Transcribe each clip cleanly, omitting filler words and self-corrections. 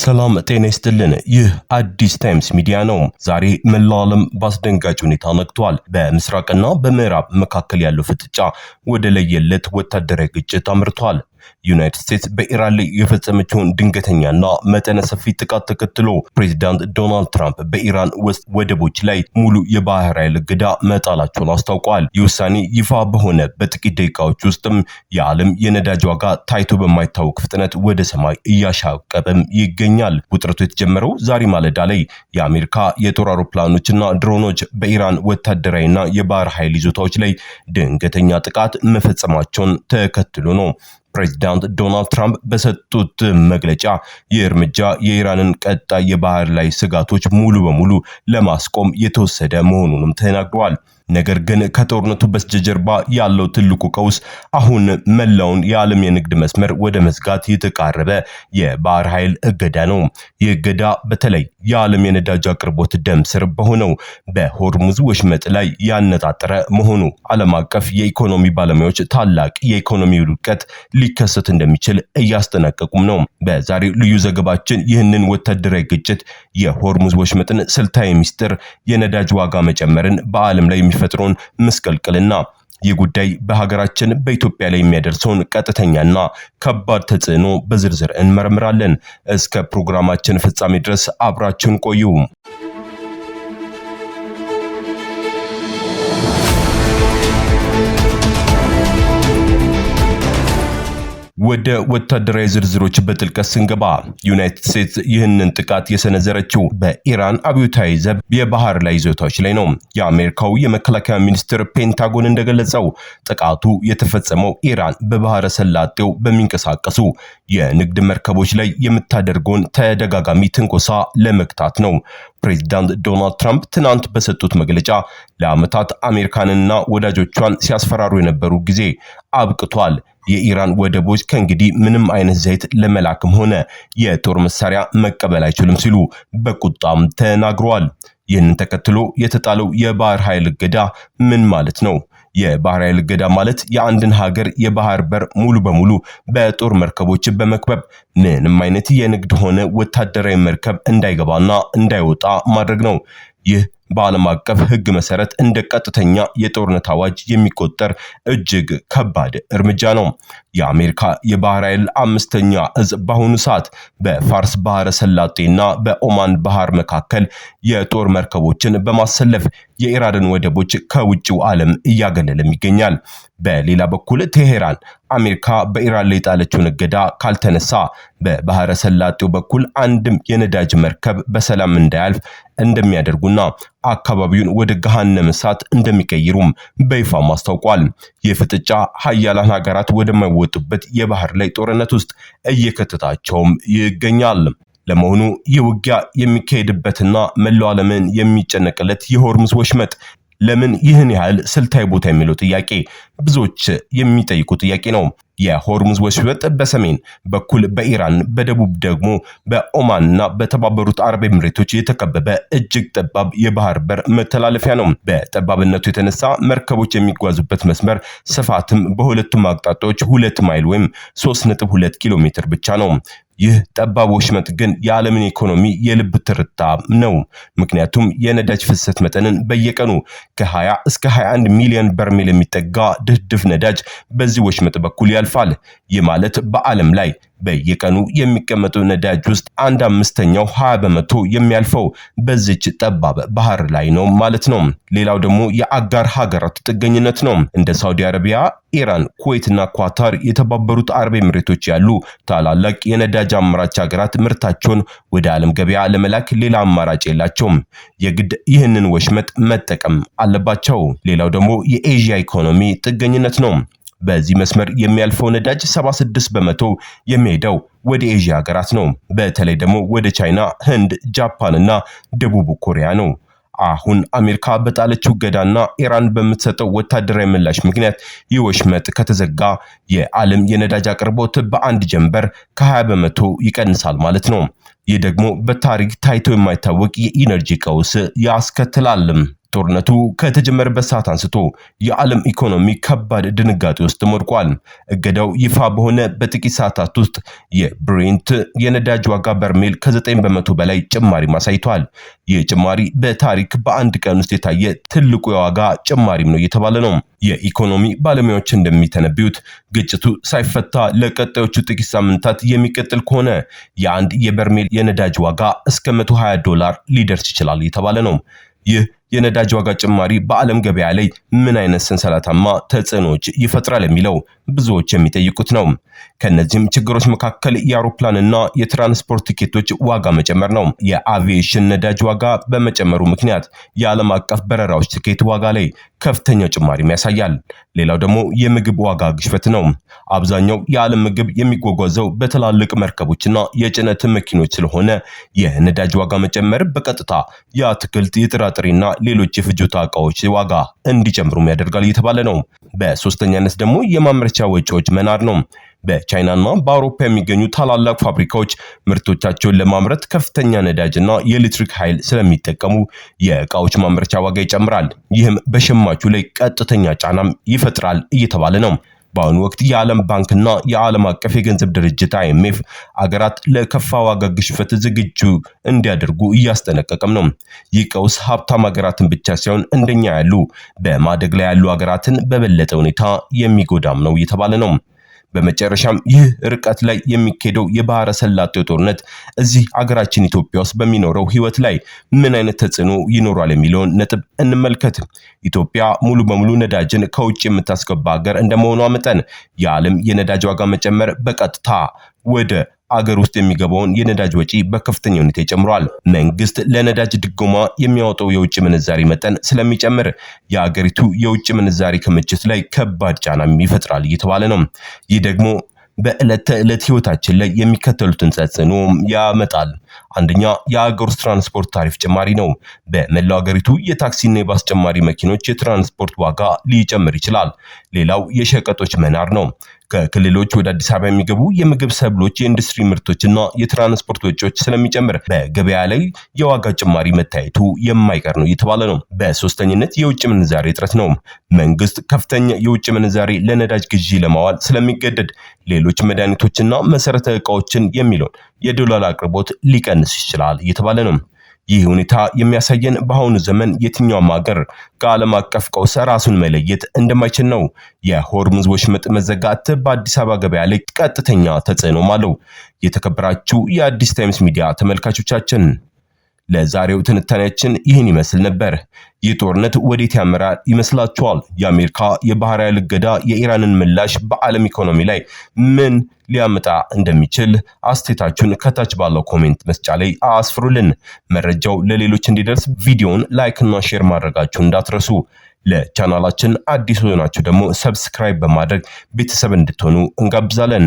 ሰላም ጤና ይስጥልን። ይህ አዲስ ታይምስ ሚዲያ ነው። ዛሬ መላው ዓለም በአስደንጋጭ ሁኔታ ነቅቷል። በምስራቅና በምዕራብ መካከል ያለው ፍጥጫ ወደ ለየለት ወታደራዊ ግጭት አምርቷል። ዩናይትድ ስቴትስ በኢራን ላይ የፈጸመችውን ድንገተኛና መጠነ ሰፊ ጥቃት ተከትሎ ፕሬዚዳንት ዶናልድ ትራምፕ በኢራን ውስጥ ወደቦች ላይ ሙሉ የባህር ኃይል እገዳ መጣላቸውን አስታውቀዋል። ይህ ውሳኔ ይፋ በሆነ በጥቂት ደቂቃዎች ውስጥም የዓለም የነዳጅ ዋጋ ታይቶ በማይታወቅ ፍጥነት ወደ ሰማይ እያሻቀበም ይገኛል። ውጥረቱ የተጀመረው ዛሬ ማለዳ ላይ የአሜሪካ የጦር አውሮፕላኖችና ድሮኖች በኢራን ወታደራዊና የባህር ኃይል ይዞታዎች ላይ ድንገተኛ ጥቃት መፈጸማቸውን ተከትሎ ነው። ፕሬዚዳንት ዶናልድ ትራምፕ በሰጡት መግለጫ ይህ እርምጃ የኢራንን ቀጣይ የባህር ላይ ስጋቶች ሙሉ በሙሉ ለማስቆም የተወሰደ መሆኑንም ተናግረዋል። ነገር ግን ከጦርነቱ በስተጀርባ ያለው ትልቁ ቀውስ አሁን መላውን የዓለም የንግድ መስመር ወደ መዝጋት የተቃረበ የባህር ኃይል እገዳ ነው። ይህ እገዳ በተለይ የዓለም የነዳጅ አቅርቦት ደም ስር በሆነው በሆርሙዝ ወሽመጥ ላይ ያነጣጠረ መሆኑ ዓለም አቀፍ የኢኮኖሚ ባለሙያዎች ታላቅ የኢኮኖሚ ውድቀት ሊከሰት እንደሚችል እያስጠነቀቁም ነው። በዛሬው ልዩ ዘገባችን ይህንን ወታደራዊ ግጭት፣ የሆርሙዝ ወሽመጥን ስልታዊ ሚስጥር፣ የነዳጅ ዋጋ መጨመርን፣ በዓለም ላይ የሚፈጥረውን ምስቅልቅልና ይህ ጉዳይ በሀገራችን በኢትዮጵያ ላይ የሚያደርሰውን ቀጥተኛና ከባድ ተጽዕኖ በዝርዝር እንመረምራለን። እስከ ፕሮግራማችን ፍጻሜ ድረስ አብራችሁን ቆዩ። ወደ ወታደራዊ ዝርዝሮች በጥልቀት ስንገባ ዩናይትድ ስቴትስ ይህንን ጥቃት የሰነዘረችው በኢራን አብዮታዊ ዘብ የባህር ላይ ይዞታዎች ላይ ነው። የአሜሪካው የመከላከያ ሚኒስትር ፔንታጎን እንደገለጸው ጥቃቱ የተፈጸመው ኢራን በባህረ ሰላጤው በሚንቀሳቀሱ የንግድ መርከቦች ላይ የምታደርገውን ተደጋጋሚ ትንኮሳ ለመግታት ነው። ፕሬዚዳንት ዶናልድ ትራምፕ ትናንት በሰጡት መግለጫ ለዓመታት አሜሪካንና ወዳጆቿን ሲያስፈራሩ የነበሩ ጊዜ አብቅቷል። የኢራን ወደቦች ከእንግዲህ ምንም አይነት ዘይት ለመላክም ሆነ የጦር መሳሪያ መቀበል አይችሉም ሲሉ በቁጣም ተናግረዋል። ይህንን ተከትሎ የተጣለው የባህር ኃይል እገዳ ምን ማለት ነው? የባህር ኃይል እገዳ ማለት የአንድን ሀገር የባህር በር ሙሉ በሙሉ በጦር መርከቦች በመክበብ ምንም አይነት የንግድ ሆነ ወታደራዊ መርከብ እንዳይገባና እንዳይወጣ ማድረግ ነው። ይህ በዓለም አቀፍ ሕግ መሰረት እንደ ቀጥተኛ የጦርነት አዋጅ የሚቆጠር እጅግ ከባድ እርምጃ ነው። የአሜሪካ የባህር ኃይል አምስተኛ እዝ በአሁኑ ሰዓት በፋርስ ባህረ ሰላጤና በኦማን ባህር መካከል የጦር መርከቦችን በማሰለፍ የኢራንን ወደቦች ከውጭው ዓለም እያገለለም ይገኛል። በሌላ በኩል ቴሄራን አሜሪካ በኢራን ላይ የጣለችውን እገዳ ካልተነሳ በባህረ ሰላጤው በኩል አንድም የነዳጅ መርከብ በሰላም እንዳያልፍ እንደሚያደርጉና አካባቢውን ወደ ገሃነመ እሳት እንደሚቀይሩም በይፋም አስታውቋል። ይህ ፍጥጫ ሀያላን ሀገራት ወደማይወጡበት የባህር ላይ ጦርነት ውስጥ እየከተታቸውም ይገኛል። ለመሆኑ ይህ ውጊያ የሚካሄድበትና መላው ዓለምን የሚጨነቅለት የሆርሙዝ ወሽመጥ ለምን ይህን ያህል ስልታዊ ቦታ የሚለው ጥያቄ ብዙዎች የሚጠይቁ ጥያቄ ነው። የሆርሙዝ ወሽመጥ በሰሜን በኩል በኢራን፣ በደቡብ ደግሞ በኦማን እና በተባበሩት አረብ ኤምሬቶች የተከበበ እጅግ ጠባብ የባህር በር መተላለፊያ ነው። በጠባብነቱ የተነሳ መርከቦች የሚጓዙበት መስመር ስፋትም በሁለቱም አቅጣጫዎች 2 ማይል ወይም 3.2 ኪሎ ሜትር ብቻ ነው። ይህ ጠባብ ወሽመጥ ግን የዓለምን ኢኮኖሚ የልብ ትርታ ነው። ምክንያቱም የነዳጅ ፍሰት መጠንን በየቀኑ ከ20 እስከ 21 ሚሊዮን በርሜል የሚጠጋ ድፍድፍ ነዳጅ በዚህ ወሽመጥ በኩል ያልፋል። ይህ ማለት በዓለም ላይ በየቀኑ የሚቀመጠው ነዳጅ ውስጥ አንድ አምስተኛው 20% የሚያልፈው በዚች ጠባብ ባህር ላይ ነው ማለት ነው። ሌላው ደግሞ የአጋር ሀገራት ጥገኝነት ነው። እንደ ሳውዲ አረቢያ፣ ኢራን፣ ኩዌትና ኳታር፣ የተባበሩት አረብ ኤምሬቶች ያሉ ታላላቅ የነዳጅ አምራች ሀገራት ምርታቸውን ወደ ዓለም ገበያ ለመላክ ሌላ አማራጭ የላቸውም። የግድ ይህንን ወሽመጥ መጠቀም አለባቸው። ሌላው ደግሞ የኤዥያ ኢኮኖሚ ጥገኝነት ነው። በዚህ መስመር የሚያልፈው ነዳጅ 76% የሚሄደው ወደ ኤዥያ ሀገራት ነው። በተለይ ደግሞ ወደ ቻይና፣ ህንድ፣ ጃፓን እና ደቡብ ኮሪያ ነው። አሁን አሜሪካ በጣለችው እገዳና ኢራን በምትሰጠው ወታደራዊ ምላሽ ምክንያት ይህ ወሽመጥ ከተዘጋ የዓለም የነዳጅ አቅርቦት በአንድ ጀንበር ከ20% ይቀንሳል ማለት ነው። ይህ ደግሞ በታሪክ ታይቶ የማይታወቅ የኢነርጂ ቀውስ ያስከትላል። ጦርነቱ ከተጀመረበት ሰዓት አንስቶ የዓለም ኢኮኖሚ ከባድ ድንጋጤ ውስጥ ወድቋል። እገዳው ይፋ በሆነ በጥቂት ሰዓታት ውስጥ የብሬንት የነዳጅ ዋጋ በርሜል ከ9% በላይ ጭማሪ አሳይቷል። ይህ ጭማሪ በታሪክ በአንድ ቀን ውስጥ የታየ ትልቁ የዋጋ ጭማሪም ነው እየተባለ ነው። የኢኮኖሚ ባለሙያዎች እንደሚተነብዩት ግጭቱ ሳይፈታ ለቀጣዮቹ ጥቂት ሳምንታት የሚቀጥል ከሆነ የአንድ የበርሜል የነዳጅ ዋጋ እስከ $120 ሊደርስ ይችላል እየተባለ ነው። ይህ የነዳጅ ዋጋ ጭማሪ በዓለም ገበያ ላይ ምን አይነት ሰንሰለታማ ተጽዕኖዎች ይፈጥራል የሚለው ብዙዎች የሚጠይቁት ነው። ከነዚህም ችግሮች መካከል የአውሮፕላንና የትራንስፖርት ቲኬቶች ዋጋ መጨመር ነው። የአቪዬሽን ነዳጅ ዋጋ በመጨመሩ ምክንያት የዓለም አቀፍ በረራዎች ቲኬት ዋጋ ላይ ከፍተኛ ጭማሪም ያሳያል። ሌላው ደግሞ የምግብ ዋጋ ግሽበት ነው። አብዛኛው የዓለም ምግብ የሚጓጓዘው በትላልቅ መርከቦችና የጭነት መኪኖች ስለሆነ የነዳጅ ዋጋ መጨመር በቀጥታ የአትክልት፣ የጥራጥሬና ሌሎች የፍጆታ ዕቃዎች ዋጋ እንዲጨምሩም ያደርጋል እየተባለ ነው። በሶስተኛነት ደግሞ የማምረቻ ወጪዎች መናር ነው። በቻይናና በአውሮፓ የሚገኙ ታላላቅ ፋብሪካዎች ምርቶቻቸውን ለማምረት ከፍተኛ ነዳጅና የኤሌክትሪክ ኃይል ስለሚጠቀሙ የዕቃዎች ማምረቻ ዋጋ ይጨምራል። ይህም በሸማቹ ላይ ቀጥተኛ ጫናም ይፈጥራል እየተባለ ነው። በአሁኑ ወቅት የዓለም ባንክና የዓለም አቀፍ የገንዘብ ድርጅት አይኤምኤፍ አገራት ለከፋ ዋጋ ግሽበት ዝግጁ እንዲያደርጉ እያስጠነቀቀም ነው። ይህ ቀውስ ሀብታም ሀገራትን ብቻ ሳይሆን እንደኛ ያሉ በማደግ ላይ ያሉ ሀገራትን በበለጠ ሁኔታ የሚጎዳም ነው እየተባለ ነው። በመጨረሻም ይህ ርቀት ላይ የሚካሄደው የባህረ ሰላጤው ጦርነት እዚህ አገራችን ኢትዮጵያ ውስጥ በሚኖረው ሕይወት ላይ ምን አይነት ተጽዕኖ ይኖራል የሚለውን ነጥብ እንመልከት። ኢትዮጵያ ሙሉ በሙሉ ነዳጅን ከውጭ የምታስገባ ሀገር እንደመሆኗ መጠን የዓለም የነዳጅ ዋጋ መጨመር በቀጥታ ወደ አገር ውስጥ የሚገባውን የነዳጅ ወጪ በከፍተኛ ሁኔታ ይጨምሯል። መንግስት ለነዳጅ ድጎማ የሚያወጣው የውጭ ምንዛሪ መጠን ስለሚጨምር የአገሪቱ የውጭ ምንዛሪ ክምችት ላይ ከባድ ጫናም ይፈጥራል እየተባለ ነው። ይህ ደግሞ በዕለት ተዕለት ህይወታችን ላይ የሚከተሉትን ተጽዕኖ ያመጣል። አንደኛ፣ የአገር ውስጥ ትራንስፖርት ታሪፍ ጭማሪ ነው። በመላው አገሪቱ የታክሲና የባስ ጭማሪ መኪኖች የትራንስፖርት ዋጋ ሊጨምር ይችላል። ሌላው የሸቀጦች መናር ነው። ከክልሎች ወደ አዲስ አበባ የሚገቡ የምግብ ሰብሎች፣ የኢንዱስትሪ ምርቶችና የትራንስፖርት ወጪዎች ስለሚጨምር በገበያ ላይ የዋጋ ጭማሪ መታየቱ የማይቀር ነው እየተባለ ነው። በሶስተኝነት የውጭ ምንዛሬ እጥረት ነው። መንግስት ከፍተኛ የውጭ ምንዛሬ ለነዳጅ ግዢ ለማዋል ስለሚገደድ ሌሎች መድኃኒቶችና መሰረተ ዕቃዎችን የሚለውን የዶላር አቅርቦት ሊቀንስ ይችላል እየተባለ ነው። ይህ ሁኔታ የሚያሳየን በአሁኑ ዘመን የትኛውም ሀገር ከዓለም አቀፍ ቀውስ ራሱን መለየት እንደማይችል ነው። የሆርሙዝ ወሽመጥ መዘጋት በአዲስ አበባ ገበያ ላይ ቀጥተኛ ተጽዕኖም አለው። የተከበራችሁ የአዲስ ታይምስ ሚዲያ ተመልካቾቻችን፣ ለዛሬው ትንታኔያችን ይህን ይመስል ነበር። ይህ ጦርነት ወዴት ያመራል ይመስላችኋል? የአሜሪካ የባህር ኃይል እገዳ፣ የኢራንን ምላሽ በዓለም ኢኮኖሚ ላይ ምን ሊያመጣ እንደሚችል አስተያየታችሁን ከታች ባለው comment መስጫ ላይ አስፍሩልን። መረጃው ለሌሎች እንዲደርስ ቪዲዮውን like እና share ማድረጋችሁን እንዳትረሱ። ለቻናላችን አዲስ ሆናችሁ ደግሞ subscribe በማድረግ ቤተሰብ እንድትሆኑ እንጋብዛለን።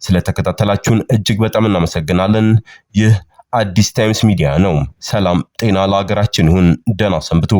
ስለተከታተላችሁን እጅግ በጣም እናመሰግናለን። ይህ አዲስ ታይምስ ሚዲያ ነው። ሰላም ጤና ለሀገራችን ይሁን። ደህና ሰንብቱ።